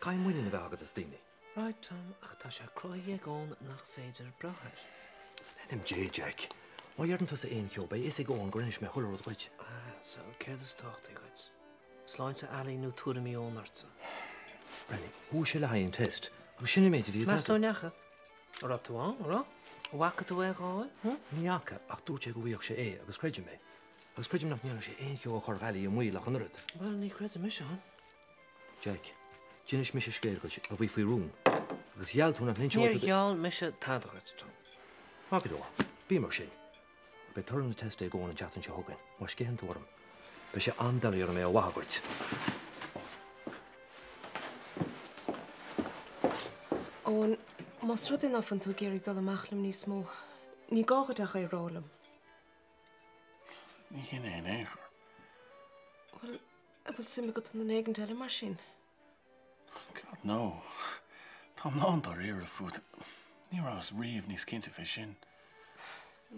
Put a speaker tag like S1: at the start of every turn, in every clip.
S1: Caithfidh muinín a bheith agat as daoine.
S2: Right, Tom, ach tá sé cruthaithe ag Eoin nach féidir brath air.
S1: In ainm Dé, Jack. Má dheireann tusa aon cheo, beidh a fhios ag Eoin gur inis mé chuile rud dhuit.
S2: Ah, so céard is tábhachtaí dhuit? Sláinte Ali nó tuairimí Eoin ortsa?
S1: Breathnaigh, chuaigh sé le haghaidh an test, agus sin an méid a bhí ag
S2: Meas tú an ndeachaigh? An raibh tú ann, an raibh? An bhfaca tú é á fháil, hm?
S1: Ní fhaca, ach dúirt sé go bhfaigheadh sé é, agus creidim é. Agus creidim nach ndéanfadh sé aon cheo a chuirfeadh Ali i mbaol ach an oiread.
S2: Bhuel, ní chreidim mise ann.
S1: Jack, d'inis mise scéal dhuit a bhí faoi rún, agus gheall tú nach n-inseoidh
S2: tú. Níor gheall mise tada dhuit, Tom.
S1: Maith go leor, bí mar sin. Beidh toradh na test ag Eoin an tseachtain seo chugainn, má sceitheann tú orm, beidh sé an-doiligh orm é a mhaitheamh dhuit.
S3: Eoin, más rud é ná fuil tú ag iarraidh dul amach liom níos mó, ní gá dhuit ach é a rá liom.
S4: Ní hin é in aon chor.
S3: Bhuel, an bhfuil suim agat i nduine éigin eile mar sin?
S4: God, no. Táim lán dáiríre fút. Ní rabhas riamh níos cinnte fé sin.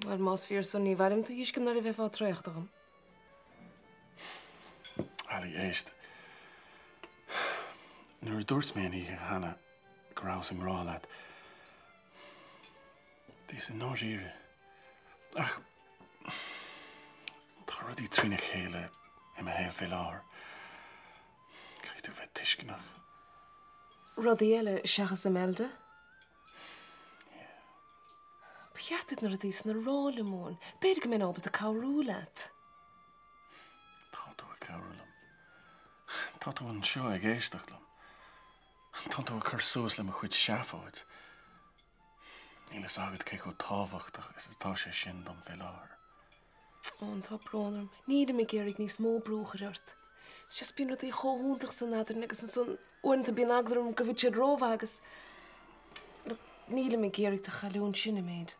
S3: Bhuel, más fíor san, ní mhaith liom tú a fheiscint nuair a bheifeá traochta dhom.
S4: Ali, éist. Nuair a dúirt mé an oíche cheana go rabhas i ngrá leat, bhíos i ndáiríre. Ach tá rudaí trína chéile i mo shaol fé láthair. Caithfidh tú bheith tuisceanach.
S3: Rudaí eile seachas Imelda?
S4: Yeah.
S3: Ba cheart duit na rudaí san a rá liom, Eoin. B'fhéidir go mbeinn ábalta cabhrú leat.
S4: Tá tú ag cabhrú liom. Tá tú anseo ag éisteacht liom. Tá tú ag cur suas le mo chuid seafóid. Níl fhios agat cé chomh tábhachtach is atá sé sin dom fé láthair.
S3: Eoin, tá brón orm. Nílim ag iarraidh níos mó brú a chur ort. It's just bíonn rudaí chomh hiontach san eadrainn agus ansan uaireanta bíonn eagla orm go bhfuil siad rómhaith agus look, nílim ag iarraidh tú a chailliúint, sin an méid.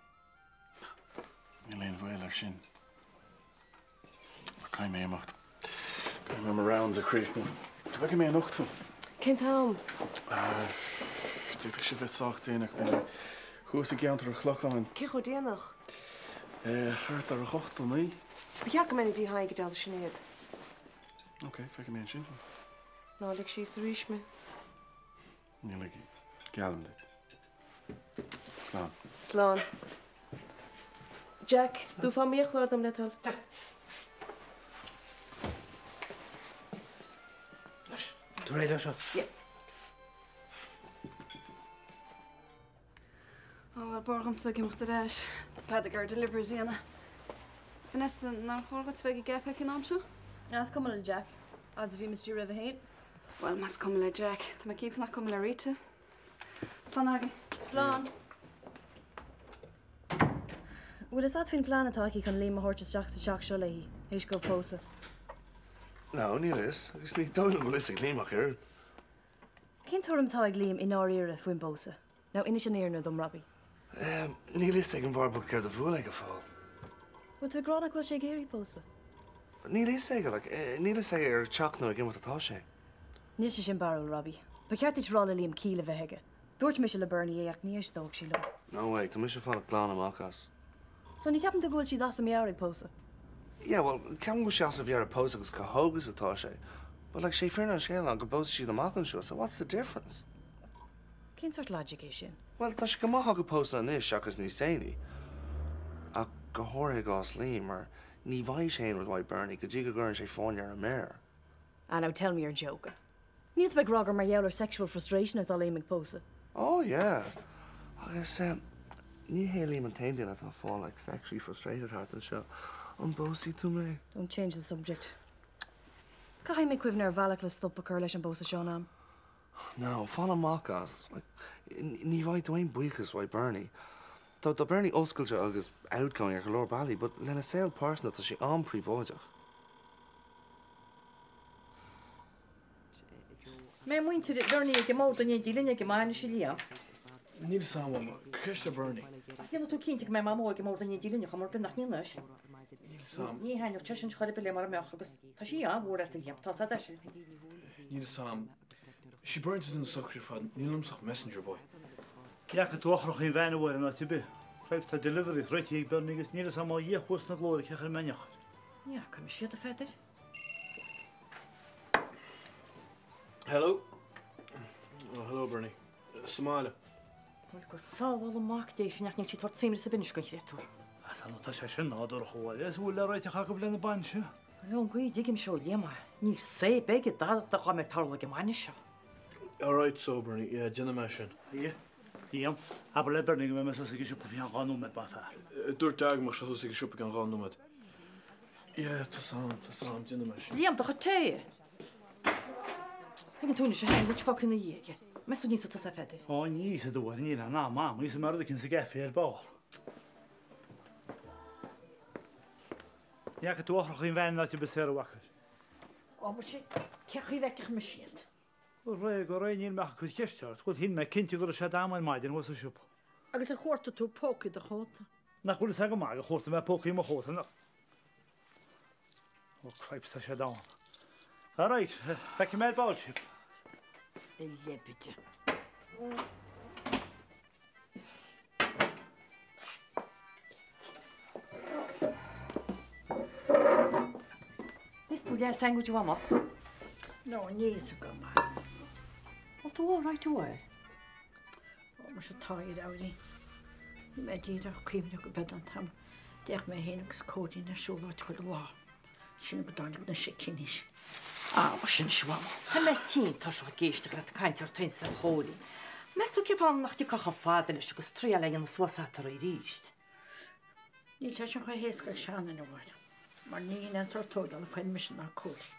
S4: Níl aon bhaol air sin. Caithfidh mé imeacht. Caithfidh mé mo rounds a chríochnú. Feicfidh mé anocht thú.
S3: Cén t-am?
S4: D'fhéadfadh sé bheith sách déanach. Beidh mé thuas i gceantar an Chlocháin.
S3: Cé chomh déanach?
S4: Thart ar a hocht nó naoi.
S3: Ba cheart go mbeinn i dTigh Thaidhg ag deall do Sinéad.
S4: Ok, feicfidh mé ansin thú.
S3: Ná lig síos arís mé.
S4: Ní ligfidh. Geallaim duit. Slán.
S3: Slán. Jack, dúnfá an biachlár dom le do thoil?
S2: Anois, tú réidh leis seo?
S3: Yeah.
S5: Ó, bhuel, b'fhearr dhomsa bheith ag imeacht ar ais. Tá Peadar ag iarraidh deliveries a dhéanamh. Vanessa, nár chóir dhuit bheith ag an gcaife faoin am seo?
S6: Is cuma le Jack. Fhad is a bhím istigh roimhe féin.
S5: Bhuel, más cuma le Jack, tá mé cinnte nach cuma le Rita. Slán agaibh.
S6: Slán. Bhfuil fhios a'd faoin plean atá aici chun Liam a thabhairt isteach sa teach seo léi, théis dóibh pósadh?
S7: No, níl a fhios, agus ní dóigh liom go bhfuil fhios ag Liam ach oiread.
S6: Cén tuairim atá ag Liam i ndáiríre faoin bpósadh? Now inis an fhírinne dom, Robbie.
S7: Níl fhios ag an bhfear bocht céard a bhuail é go fóill.
S6: Bhfuil tú ag rá nach bhfuil sé ag iarraidh pósadh?
S7: Níl fhios aige, like, níl fhios aige ar teacht nó ag imeacht atá sé.
S6: Níl sé sin barrúil, Robbie. Ba cheart duit rá le Liam ciall a bheith aige. Dúirt mise le Bernie é ach ní éisteodh sí liom.
S7: No way, tá mise ag fanacht glan amach as.
S6: So ní cheapann tú go bhfuil siad as a meabhair ag pósadh?
S7: Yeah, well, ceapaim go bhfuil sé as a mheabhair ag pósadh agus chomh hóg is atá sé. But like, sé fírinne an scéil ná go bpósfaidh siad amach anseo, so what's the difference?
S6: Cén sórt logic é sin?
S7: Bhuel, tá sé go maith acu pósadh anois seachas níos déanaí. Ach go háirithe i gcás Liam, mar ní bhfaighidh sé aon rud uaidh Bernie go dtí go gcuireann sé fáinne ar a méar.
S6: Ah now tell me you're joking. Níl tú ag rá gur mar gheall ar sexual frustration atá Liam ag pósadh?
S7: Oh yeah. Agus eh, ní hé Liam an t-aon duine atá ag fáil like sexually frustrated thart anseo. An bpósfaidh tú mé?
S6: Don't change the subject. Caithfidh mé cuimhneamh ar bhealach le stop a chur leis an bpósadh seo in am.
S7: No, fan amach as. Ní bhfaighidh tú aon buíochas uaidh Bernie. Tá tá Bernie oscailte agus outgoing ar go leor bealaí, but lena saol pearsanta tá sé an-príobháideach.
S8: Mbeidh muintir Bhernie ag an mbord in éindí linn ag an mbainis, a Liam?
S4: Níl 'fhios a'm, a Mham. Ceist ar Bernie.
S8: Ach dhéanfaidh tú cinnte go mbeidh Mamó ag an mbord in éindí linn, a chuma ar bith nach ndéanfaidh?
S4: Níl 'fhios a'm.
S8: Ní thaitneodh sé sin chor ar bith léi mura mbeadh, agus tá sí an-mhór leat, a Liam, tá 'fhios a'd é sin.
S4: Níl 'fhios a'm. Sí Bernie atá ag déanamh na socruithe ar fad, níl ionamsa ach messenger boy.
S9: Ní fhaca tú eochracha an bhean amháin in áit ar bith. Cripes, tá deliveries réitithe ag Bernie agus níl 'fhios a'm ó Dhia thuas na glóire cé chaoi a mbeidh air.
S8: Ní fhaca mise iad, a Pheadair.
S7: Hello.
S4: Oh, hello Bernie. Sa mbaile.
S8: Bhuel, go sábhála Mac Dé sinn ach níl sí ag tabhairt suim sa bhainis don chréatúr.
S9: Is annamh tá sé sin nádúrtha chomh fada is a bhfuil le réiteach acu lena bainis.
S8: Bhuel, ón gcaoi a dtuigimse ó Liam é, níl saobh aige dada dá mbeadh ag tarlú ag an mbainis seo.
S4: Alright so, Bernie, yeah, déanfaidh mé sin.
S9: Yeah, Liam, abair le Bernie go mbeidh mé suas ag an siopa faoi cheann 2 nóiméad más fearr.
S4: Dúirt Daid go mbeadh sé thuas ag an siopa i gceann 2 nóiméad. Yeah, tá's a'm, tá's a'm, déanfaidh mé sin.
S8: Liam, do chuid tae! Ag an túinis a théann muid fágtha ina dhiaidh aige. Meas tú an íosfaidh tusa é a Pheadair?
S9: Ó, ní íosfad a Mháire, níl aon am a'm, íosfaidh mé rud eicínt sa gcaife ar ball. Ní fhaca tú eochracha an bhean in áit ar bith saor a mhacair.
S10: Ó, muise, cé chaoi a bhfeicfeadh mise iad?
S9: Ó, réidh, go réidh, níl mé ach ag cur ceiste ort. Bhuel, shíl mé cinnte go raibh sé d'am ar maidin thuas sa siopa.
S10: Agus ar chuartaigh tú pócaí do chóta?
S9: Nach bhfuil fhios agam gur chuartaigh mé pócaí mo chóta, nach. Ó, cripes, tá sé ann. All right, feicfidh mé ar ball sibh.
S10: A leibide.
S8: Is tú le sandwich a mhama?
S10: No, ní is go maith.
S8: Bhfuil tú all right a Mháire?
S10: Ó, muise tá, a Labhraí. Níl mé díreach ag cuimhneamh go bead an t-am a dtéadh mé féin agus Cóilín ar siúlóid chuile lá. Sin go dtáinig na sicíní.
S8: Á, muise anois a mhama, tá mé tinn tuirseach ag éisteacht leat ag caint ort féin is ar Chóilín. Meas tú cén fáth nach dtiocfá chomh fada leis agus triail a dhéanamh suas eatarthu arís?
S10: Níl sé sin chomh héasca ag seanduine, a Mháire, mar ní hin an sórt tógála a fuair mise ná Cóilín.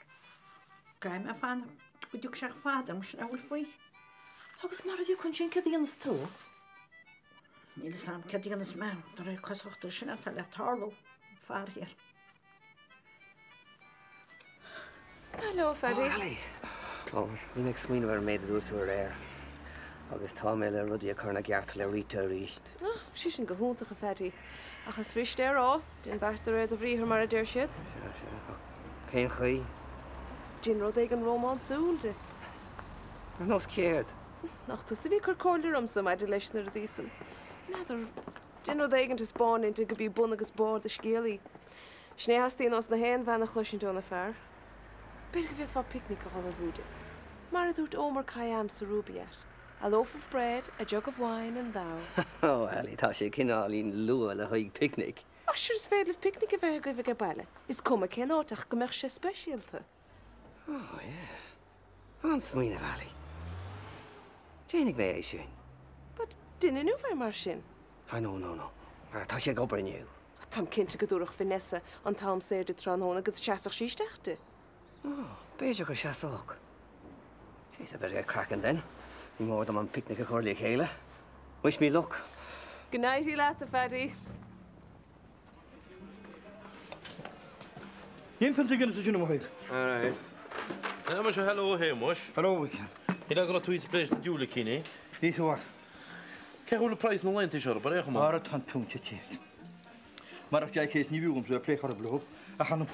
S10: Caithfidh mé fanacht go dtiocfaidh sé chomh fada liom sin a bhfuil faoi.
S8: Agus mara dtiocfaidh ansin céard a dhéanfas tú?
S10: Níl fhios a'm céard a dhéanfas mé, de réir cosúlachta sin atá le tarlú, faraor.
S3: Hello, Phaddy.
S11: Oh, Ali. Oh, bhí mé ag smaoineamh ar an méid a dúirt tú aréir. Agus tá mé le rudaí a chur ina gceart le Rita arís.
S3: Ah, sé sin go hiontach, a Phaddy. Ach is fuirist é a rá, déan beart de réir do bhriathair mar a deir siad.
S11: Sea, sea. Ach cén chaoi?
S3: Déan rud éigin rómánsúil di.
S11: Ar nós céard?
S3: Nach tusa a bhí ag cur comhairle ormsa maidir leis na rudaí san. N'fheadar. Déan rud éigin taispeáin di gurb í bun agus barr do scéil í. Sin é a theastaíonn ós na haon bhean a chloisint óna fear. B'fhéidir go bhféadfá picnic a dhul ullmhú di. Mar a dúirt Omar Khayyam sa Rubaiyat, A loaf of bread, a jug of wine and thou.
S11: Oh, Ali, tá sé cineáilín luath le haghaidh picnic.
S3: Ah, sure is féidir libh picnic a bheith agaibh age baile. Is cuma cén áit ach go mbeadh sé speisialta.
S11: Oh, yeah. An-smaoineamh, Ali. Déanfaidh mé é sin.
S3: But, déan inniu é mar sin.
S11: Ah, no, no, no. Tá sí ag obair inniu.
S3: Táim cinnte go dtabharfadh Vanessa an t-am saor di tráthnóna agus seasfadh sí isteach di.
S11: Oh, b'fhéidir go seasódh. Jeez, I better get cracking then. Ní mór dom an picnic a chur le chéile. Wish me luck.
S3: Go n-éirí leat, a Phaddy.
S9: Níl pionta Guinness ansin i mo thaobh.
S1: All right. Tá muise hello a Shéamuis.
S9: Hello a Ken.
S1: Shílfeá go raibh tú tar éis na diúilicíní.
S9: Ní thuar.
S1: Cé go bhfuil praghas na laethanta seo ar aon chuma?
S9: Ara tá an tóin tite. Marach Jack Hayes ní bhfiú dhomsa plé chor ar bith leo. Ach anam,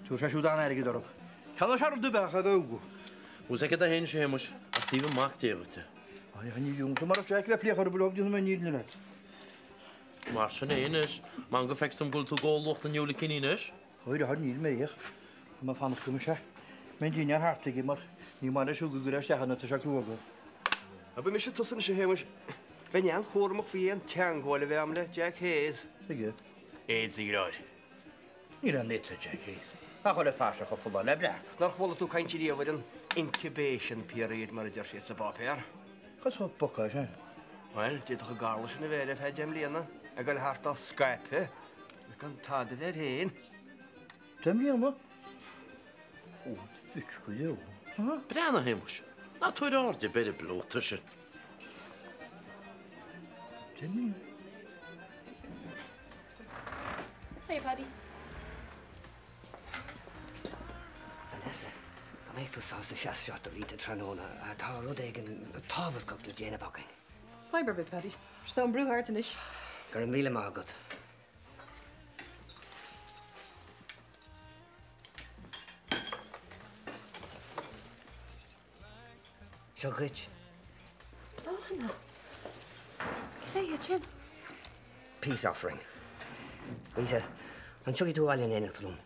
S9: tabharfaidh sé siúd an-airgead orthu. Ceann searbh dubh ach a bheith uaidh.
S1: Bhfuil sé agat féin, a Shéamuis, as taobh amach Dé dhuit é.
S9: Ai, ní bhfiú dhomsa marach Jack bheith plé chor ar bith leo, déanfaidh mé an fhírinne leat.
S1: Mar sin é anois, m'anam go bhfeictear dom go bhfuil tú ag ól lucht na ndiúilicíní anois.
S9: Óir, a níl mé ach tá mé ag fanacht go mbeidh sé mbeidh an dinnéar thart aige mar ní maith leis siúd go gcuirfeá isteach ann tá sé crua acu.
S12: Abair mise tusa anois a Shéamuis, bheinn an-chúramach faoi aon teangmháil a bheith a'm le Jack Hayes.
S9: Tuige?
S12: AIDS a dheartháir.
S9: Níl aon AIDS ar Jack Hayes. Nach bhfuil an fear seo chomh folláin le breac.
S12: Nár chuala tú caint riamh ar an incubation period mar a deir siad sa bpáipéar?
S9: Cad sórt boc é sin?
S12: Bhuel, d'fhéadfadh an galar sin a bheith air ar feadh 10 mbliana, ag goil thart á scaipeadh agus gan tada a bheith air féin.
S9: 10 mbliana? Ó, bitch go deo.
S1: Breathnaigh, a Shéamuis. Ná tabhair aird ar bith ar an bpleota sin.
S9: 10 mbliana?
S6: Hey, Paddy.
S11: Vanessa, an mbeidh tú sásta seasamh isteach do Rita tráthnóna? Tá rud éigin tábhachtach le déanamh againn.
S6: Fadhb ar bith, Paddy. Tá an brú thart anois.
S11: Go raibh míle maith agat. Seo dhuit.
S3: Bláthanna. Cé hiad sin?
S11: Peace offering. Rita, an dtiocfaidh tú abhaile in éineacht liom?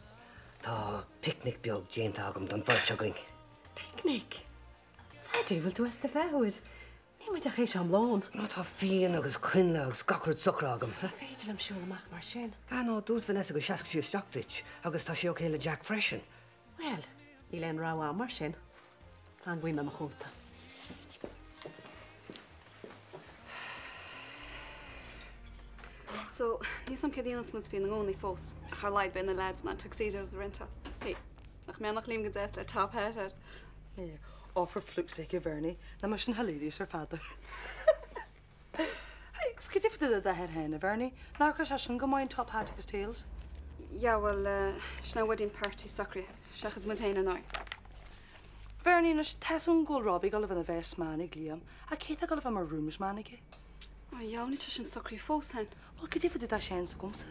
S11: Tá picnic beag déanta agam don bheirt againn.
S6: Picnic? Phaddy, bhfuil tú as do mheabhair?
S3: Níl muid ach théis am lóin.
S11: No, tá fíon agus coinnle agus gach rud socraithe agam.
S3: Ní féidir liom siúl amach mar sin.
S11: Ah no, dúirt Vanessa go seasfadh sí isteach duit agus tá sé ok le Jack freisin.
S3: Bhuel, níl aon rogha agam mar sin. Fan go bhfaighidh mé mo chóta.
S5: So, níl 's a'm céard a dhéanfas muid faoi na gúnaí fós, ach ar a laghad beidh na lads in ann tuxedos a roinnt. Hey, nach mbeadh Liam go deas le top hat air?
S13: Yeah, oh for fluke's sake, a Bhernie, nach mbeadh sin hilarious ar fad. Hey, agus cad é fá dtaobh de d'athair féin, a Bhernie? Nár chuir seisean go maith an top hat agus tails?
S5: Yeah, bhuel, sin an wedding party socraithe, seachas muid féin ar ndóigh.
S13: Bernie, anois, tá 'fhios agam go bhfuil Robbie ag dul a bheith ina best man ag Liam, ach cé atá ag dul a bheith mar groomsman aige?
S5: Oh, yeah, níl sé sin socraithe fós, hen.
S13: Bhuel, cad é fá dtaobh de Seán s'agamsa?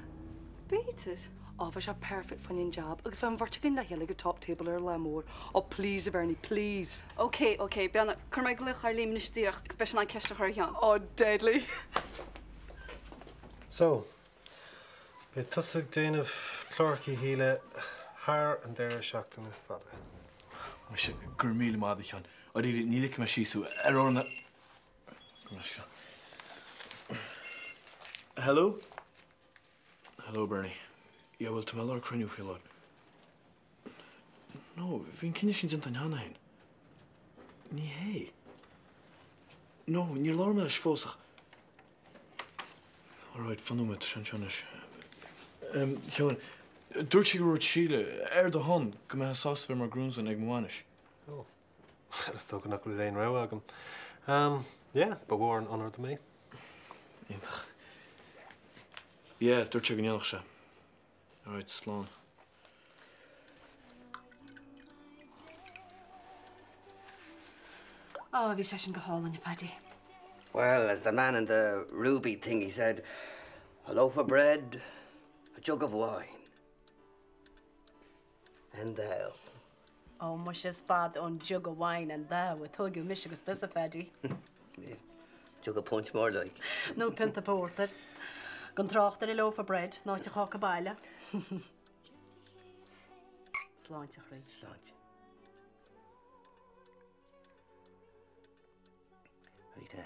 S5: B'fhéidir.
S13: Ó, bheadh sé perfect fá choinne an jab agus bheadh an bheirt againn le chéile ag an top table ar an lá mór. Oh, please, a Bhernie, please.
S5: Ok, ok, beannacht. Cuirfidh mé glaoch ar Liam anois díreach agus beidh sé in ann ceist a chur ar Sheán.
S13: Oh, deadly.
S14: So, beidh tusa ag déanamh cláracha Shíle thar an deireadh seachtaine fada.
S4: Muise, go raibh míle maith agat, a Sheáin. Dáiríre, ní ligfidh mé síos thú ar ár na. Go raibh maith agat. Hello? Hello, Bernie. Yeah, bhuel, tá mé i lár cruinniú faoi láthair. No, bhí an cinneadh sin déanta cheana féin. Ní hé. No, níor labhair mé leis fós ach. Alright, fan nóiméad, tá sé anseo anois. Um, Sheáin, dúirt sí gur dhúirt Síle, ar do shon, go mbeifeá sásta bheith mar groomsman ag mo bhainis.
S14: Oh. Bhuel, is dócha nach bhfuil aon rogha agam. Um, yeah, ba mhór an onóir dom é.
S4: Iontach. Yeah, dúirt sé go ndéanfadh sé. Alright, slán.
S3: Ó, bhí sé sin go hálainn, a Phaddy.
S11: Well, as the man in the ruby thingy said, a loaf of bread, a jug of wine, and thou.
S6: Ó, muise is fada ón jug of wine and thou a tóigeadh mise agus tusa, Phaddy.
S11: Jug of punch more like.
S6: Nó pionta pórtair. Gan trácht ar an loaf of bread, ná an cáca baile. Sláinte, a chroí.
S11: Sláinte. Rita,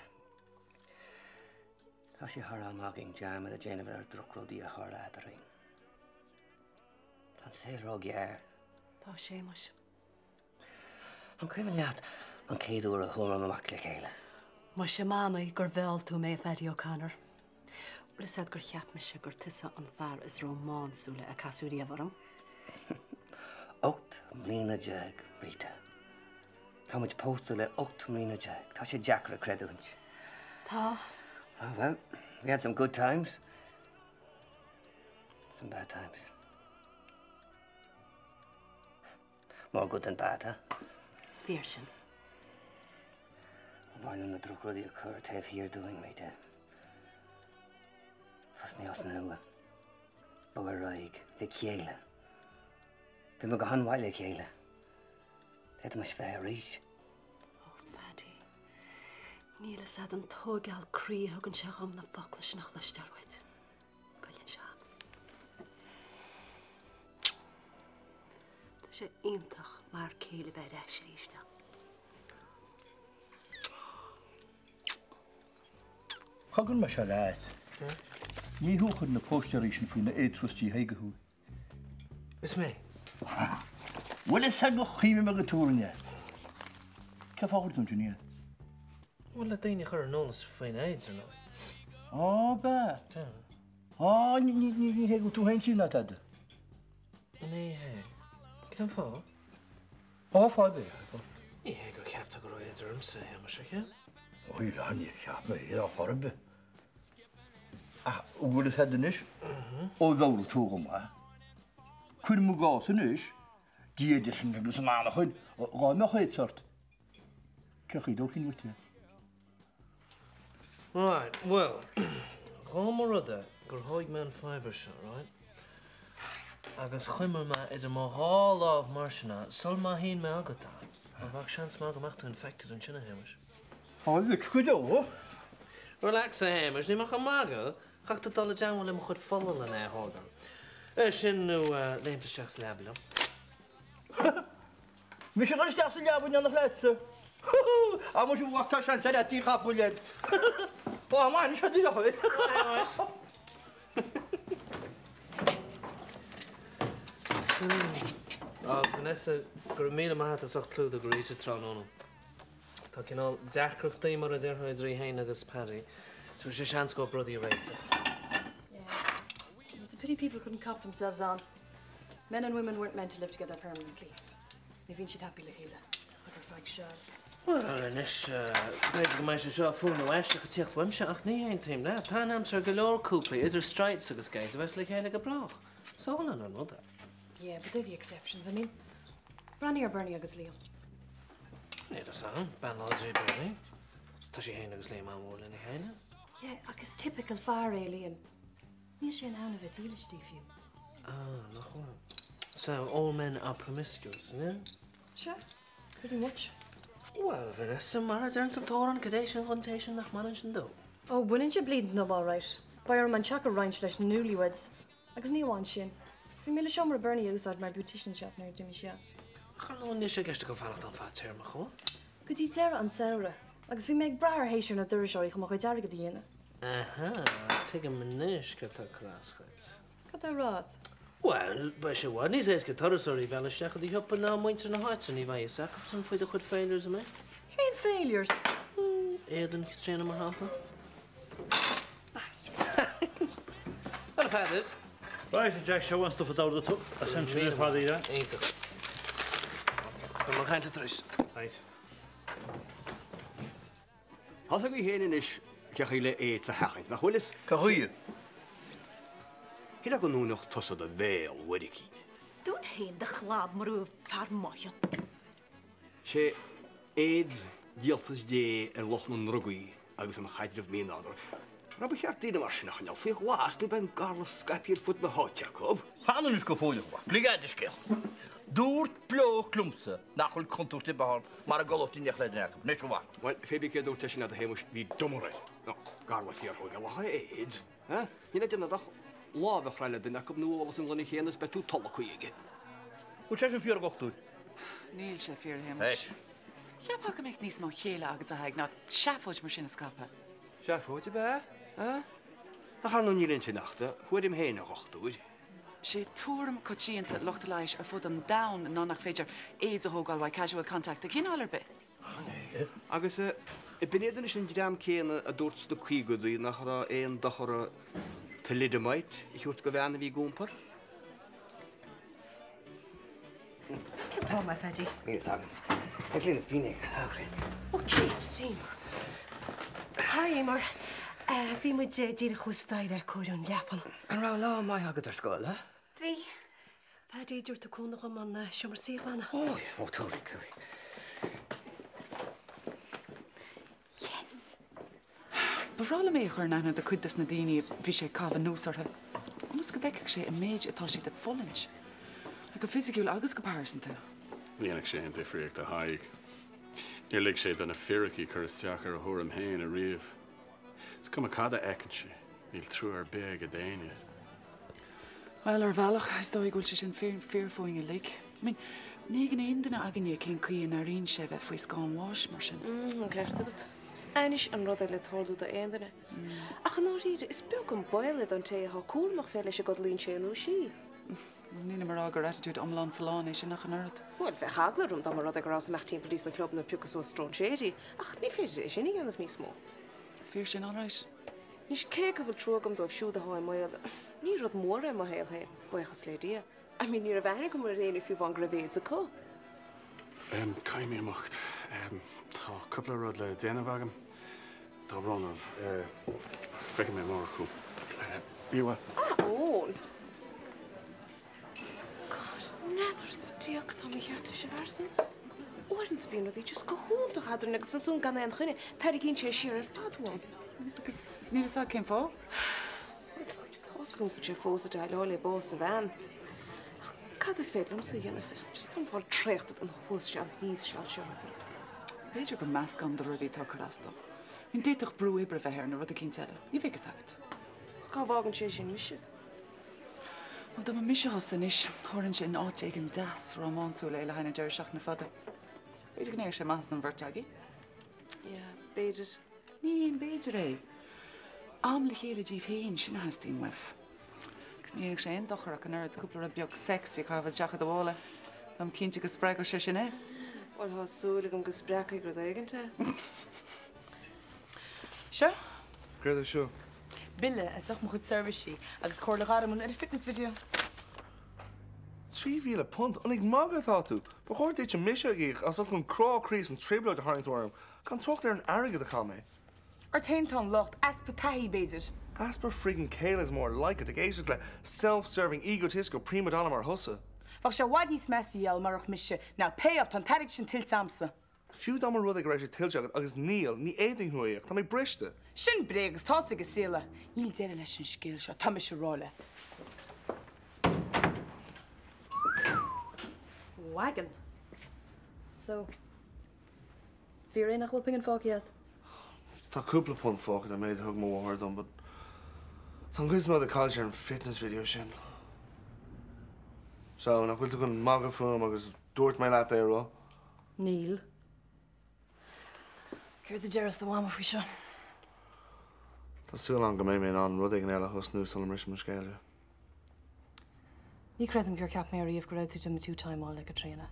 S11: tá sé thar am againn dearmad a dhéanamh ar drochrudaí a tharla eadrainn. Tá an saol róghearr.
S3: Tá sé, muise.
S11: An cuimhin leat an chéad uair a chuamar amach le chéile?
S6: Muise, m'anam gur mheall tú mé, a Phaddy O'Connor. Bhfuil fhios a'd gur cheap mise gur tusa an fear is rómánsúla a casadh riamh orm?
S11: 18 mbliana, Rita. Tá muid pósta le 18 mbliana. Tá sé deacair a chreidiúint.
S6: Tá.
S11: Oh, well, we had some good times. Some bad times. More good than bad, huh?
S6: Is fíor sin.
S11: Ba mhaith liom na drochrudaí a chur taobh thiar dúinn, Rita. Tosnaí as an nua. Bogadh ar aghaidh le chéile. Bhí muid go han-mhaith le chéile. D'fhéadfaimis bheith arís.
S6: Ó, Phaddy. Níl fhios a'd an tóigeáil croí a thugann sé dhom na focla sin a chloisteáil uait. Goilleann sé orm. Tá sé iontach m'fhear céile bheith ar ais arís agam.
S9: Chogar mé seo leat. Ní thú a chuir na póstaerí sin faoi na AIDS Trustee chuige thú.
S2: Is mé.
S9: Bhfuil fhios agat gur chuimhnigh mé go torann é. Cén fáth a chuir tú ansin iad?
S2: Bhuel, le daoine a chur ar an eolas faoin AIDS, ar ndóigh.
S9: Á, b'ea? Á, ní hé go bhfuil tú féin tinn ná tada.
S2: Ní hé. Cén fáth?
S9: Á, fáth ar bith.
S2: Ní hé gur cheap tú go raibh AIDS ormsa, a Shéamais, ar cheap?
S9: Ó, níor cheap mé é ar chor ar bith. Ach an bhfuil fhios agat anois, ó mheabhraigh tú dhom é, cuirim i gcás anois, Dia duit agus an anachain, dhá mbeadh AIDS ort, cén chaoi a dtabharfainn uait é?
S2: Right, bhuel, dhá mba rud é gur thóig mé an faobhar seo, right, agus chuimil mé idir mo dhá lámh mar sin é, sul má shín mé agat é, bheadh seans maith go mbeadh tú infected ansin, a Shéamais.
S9: Á, duit go deo.
S2: Relax, a Shéamais, níl mé ach ag magadh. Caithfidh tú dul i dteagmháil le mo chuid fola lena é a thógáil. É sin nó léimt isteach sa leaba liom.
S9: Mise ag dul isteach sa leaba in éineacht leatsa. Á muise bhuac tá seans ar fhataí chapaill air. Ó maith anois a deartháir.
S2: Á, Vanessa, go raibh míle maith agat as ucht clúdach arís tráthnóna. Tá cineál deacrachtaí, mar a déarfá, idir í féin agus Paddy. Tabharfaidh sé seans dóibh rudaí a réiteach.
S6: Yeah. It's a pity people couldn't cop themselves on. Men and women weren't meant to live together permanently. Ní bhíonn siad happy le chéile ach ar feadh seal.
S2: Bhuel, anois, b'fhéidir go mbeidh sé seo fuaimniú aisteach ag tíocht uaimse, ach ní haontaím leat. Tá an aimsir go leor cúplaí, idir straights agus gays, a bheas le chéile go brách. Is álainn an rud é.
S6: Yeah, but they're the exceptions. I mean, breathnaigh ar Bernie agus Liam.
S2: Níl fhios a'm, bean láidir í Bernie. Tá sí féin agus Liam an-mhór lena chéile.
S6: Yeah, ach is typical fear é Liam. Níl sé in ann a bheith dílis di fiú.
S2: Ah, nach bhfuil. So, all men are promiscuous, yeah?
S6: Sure, pretty much.
S2: Bhuel, Vanessa, mar a deireann an t-amhrán, cad é sin dhon té sin nach mbaineann sin dó?
S6: Oh, baineann sé bleeding dom all right. Beidh orm an teach a roinnt leis na newlyweds. Agus ní amháin sin. Bhí mé le seomra Bernie a úsáid mar beautician's shop nuair a d'imigh sé as.
S2: Ach ar ndóigh níl sé i gceist agam fanacht ann fadtéarmach, an bhfuil?
S6: Go dtí deireadh an tsamhraidh. Agus bhí mé ag brath ar shéasúr na dturasóirí chun mo chuid airgid a dhéanamh.
S2: Aha, tuigim anois cad tá ag cur as dhuit.
S6: Cad tá á rá agat?
S2: Bhuel, beidh sé i bhfad níos éasca turasóirí a mhealladh isteach i do shiopa ná muintir na háite, ní bheidh fhios acusan faoi do chuid failures, an mbeidh?
S6: Cén failures?
S2: Éadan Chaitríona, mar shampla.
S6: Bastard.
S2: What a feather.
S15: Right, a Jack, seo an stuff a d'ordaigh tú. Essentially ar fad í, yeah?
S2: Iontach. Beidh mé ag caint leat arís.
S15: Right.
S12: Tá's agaibh féin anois cén chaoi le AIDS a sheachaint, nach bhfuil fhios?
S9: Cén chaoi?
S12: Shílfeá go ndúnfadh tusa do bhéal uair eicínt.
S6: Dún féin do chlab mura bhfuil fear maith ann.
S12: Sé AIDS díoltas Dé ar lucht na ndrugaí agus an chaidrimh mínádúrtha. Mar ba cheart daoine mar sin a choinneáil faoi ghlas nó beidh an garla scaipthe ar fud na háite acu.
S9: Fan anois go fóill a mhac, lig a'd an scéal. Dúirt bloke liomsa nach bhfuil contúirt ar bith ann mara gcodlódh duine le duine acu. Anois a mhac.
S12: Bhuel, pé bith cé a dúirt é sin leat a Shéamuis, bhí dumar air. Nó, garla fíorthógálach é AIDS. Eh? Níl le déanamh ach lámh a chrá le duine acu nó ól as an ngloine chéanna is beidh tú tolgtha aige.
S9: Bhfuil sé sin fíor a dhochtúir?
S13: Níl sé fíor, a Shéamuis. Cheapfá go mbeadh níos mó céille agat a Thaidhg ná seafóid mar sin a scaipeadh.
S12: Seafóid ab ea? Eh? Ach ar ndóigh níl insin ach do thuairim féin, a dhochtúir.
S13: Sé tuairim coitianta lucht leighis ar fud an domhain ná nach féidir AIDS a thógáil uaidh casual contact de chineál ar bith.
S12: Agus b'in iad anois an dream céanna a dúirt sna caogaidí nach raibh aon dochar thalidomide a thabhairt do bhean a bhí ag iompar.
S11: Cén t-am é, a Phaddy? Níl fhios agam. Ag léamh Fínéig.
S6: Oh Jesus, Eimear.
S16: Hi, Eimear. Bhí muid díreach thuas staighre ag cóiriú an leapan.
S11: An raibh lá maith agat ar scoil, a?
S16: Bhí. Paddy, dtabharfaidh tú cúnamh dhom an seomra suí a ghlanadh?
S11: Oh, yeah, oh, totally, totally.
S16: Yes!
S13: Ba bhreá liom é a chur in aithne do cuid dos na daoine a bhí sé ag caitheamh anuas orthu, ionas go bhfeicfeadh sé an méid atá siad ag fulaingt, go fisiciúil agus go pearsanta.
S4: Ní dhéanfadh sé aon difríocht do Thadhg. Níor lig sé do na fíricí cur isteach ar a thuairim féin ariamh. Is cuma cad a fheiceann sé, níl trua ar bith aige d'éinne.
S13: Bhuel, ar bhealach, is dóigh go bhfuil sé sin fíor fúinn uilig. I mean, ní thuigeann aon duine againne cén chaoi a n-airíonn sé bheith faoi scáth an bháis mar sin.
S3: Mm, an ceart agat. Is ainnis an rud é le tarlú d'aon duine. Ach i ndáiríre, is beag an baol é don té atá cúramach fé leis a gcodlaíonn sé nó sí.
S13: Bhuel, nílim ag rá gur attitude iomlán folláin é sin ach an oiread.
S3: Bhuel, bheadh eagla orm dá mba rud é go rabhas ag imeacht timpeall dtí sna clubanna ag piocadh suas stróinséirí, ach ní féidir é sin a dhéanamh níos mó.
S13: Is fíor sin, alright.
S3: Anois, cé go bhfuil trua agam dóibh siúd atá i mbaol, ní rud mór é mo shaol féin, buíochas le Dia. I mean, ní raibh aithne agam ar éinne fiú amháin go raibh AIDS acu.
S4: Caithfidh mé imeacht. Tá cúpla rud le déanamh agam. Tá brón orm. Feicfidh mé amárach thú. Bí bhfuil.
S3: Ah, Eoin. God, n'fheadar sa diabhal cad tá mícheart leis an bhfear san. Uaireanta bíonn rudaí just go hiontach eadrainn agus ansan gan aon choinne, tarraingíonn sé siar ar fad uaim.
S13: Agus níl fhios agat cén fáth?
S3: Tá's agam go bhfuil sé fós ag déileáil le bás a bhean. Ach cad is féidir liomsa a dhéanamh fé? Just táim ag fáil traochta den thuas seal thíos seal seo ar fad.
S13: B'fhéidir gur meascán de rudaí atá ag cur as dó. I mean, d'fhéadfadh brú oibre a bheith air nó rud eicínt eile. Ní bheidh fhios agat.
S3: Is cá bhfágann sé sin mise?
S13: Bhuel, dá mba mise thusa anois, thabharfainnse in áit éigin deas rómánsúil é le haghaidh na deireadh seachtaine fada. B'fhéidir go ndéanfadh sé maitheas don bheirt agaibh.
S3: Yeah, b'fhéidir.
S13: Ní haon b'fhéidir é. Am le chéile díbh féin, sin a theastaíonn uaibh. Agus ní dhéanfadh sé aon dochar ach an oiread cúpla rud beag sexy a chaitheamh isteach i do mhála. Táim cinnte go spreagfadh sé sin é.
S3: Bhuel, tá súil agam go spreagfaidh rud éigint é.
S13: Seo.
S7: Céard é seo?
S13: Bille as ucht mo chuid seirbhísí agus comhairle ghairmiúil ar an fitness video.
S7: £3,000? An ag magadh atá tú? Ba chóir duitse mise a íoc as ucht an crá croí is an trioblóid a tharraing tú orm, gan trácht ar an airgead a chaith mé.
S13: Ort féin atá an locht, easpa taithí, b'fhéidir.
S7: Easpa friggin' céille is more like it, ag éisteacht le self-serving egotistical prima donna mar thusa.
S13: Bheadh sé i bhfad níos measa a gheall marach mise. Now pay up, tá an t-airgead sin tuillte a'msa.
S7: Fiú dá mba rud é go raibh sé tuillte agat, agus níl, ní fhéadfainn thú a íoc, tá mé briste.
S13: Sin bréag agus tá's ag an saol é. Níl deireadh leis an scéal seo, tá mise a rá leat.
S6: Wagon. So, fíor é nach bhfuil pingin fágtha agat?
S7: Tá cúpla punt fágtha den méid a thug mo mháthair dom, but tá an chuid is mó de caillte ar an fitness video sin. So, nach bhfuil tú chun magadh fúm agus dúirt mé leat é a rá?
S6: Níl. Céard a déarfas do mhama faoi seo?
S7: Tá súil agam go mbeidh mé in ann rud éigin eile a thosnú sula mbrisim an scéal di.
S6: Ní chreidim gur cheap mé ariamh go raibh tú do mo two-timeáil le Caitríona.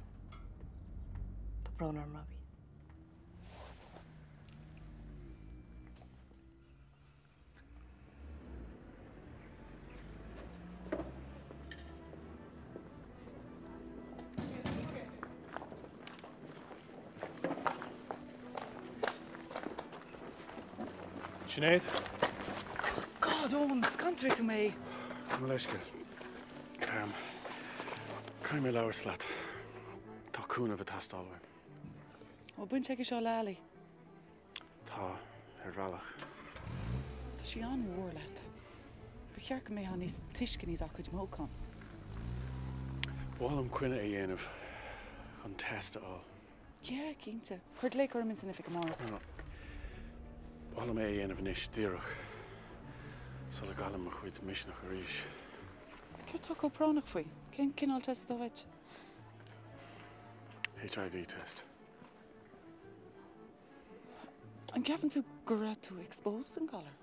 S6: Tá brón orm, Robbie.
S4: Sinéad?
S13: Oh God, Eoin, scanraigh tú mé.
S4: Mo leithscéal. Caithfidh mé labhairt leat. Tá cúnamh ag teastáil uaim.
S13: Bhfuil baint aige seo le Ali?
S4: Tá, ar bhealach.
S13: Tá sí an-mhór leat. Ba cheart go mbeifeá níos tuisceanaí dá cuid mothúchán.
S4: Ba mhaith liom coinne a dhéanamh chun test a fháil.
S13: Yeah, cinnte. Cuir glaoch orm ins an oifig amárach.
S4: No, no. Ba mhaith liom é a dhéanamh anois, díreach sula gcaillim mo chuid misneach arís.
S13: Céard atá chomh práinneach faoi? Cén cineál test atá uait?
S4: HIV test.
S13: An gceapann tú go raibh tú exposed don galar?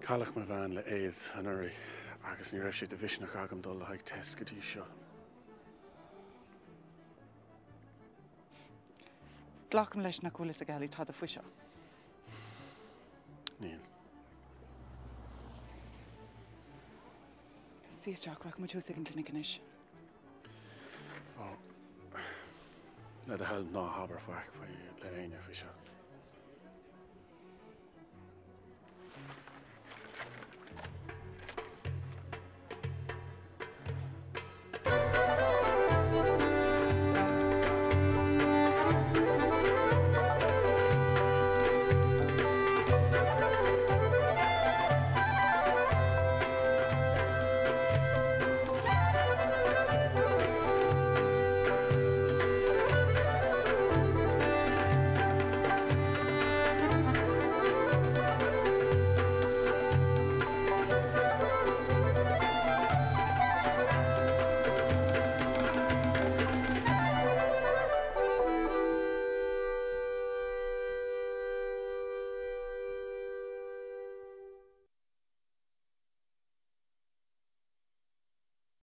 S4: Cailleadh mo bhean le AIDS anuraidh agus ní raibh sé de mhisneach agam dul le haghaidh test go dtí seo.
S13: Glacaim leis nach bhfuil fhios ag Ali tada faoi seo.
S4: Níl.
S13: Suigh isteach, rachaidh muid thuas ag an gclinic anois.
S4: Ó, le do thoil ná habair faic faoi le éinne faoi seo.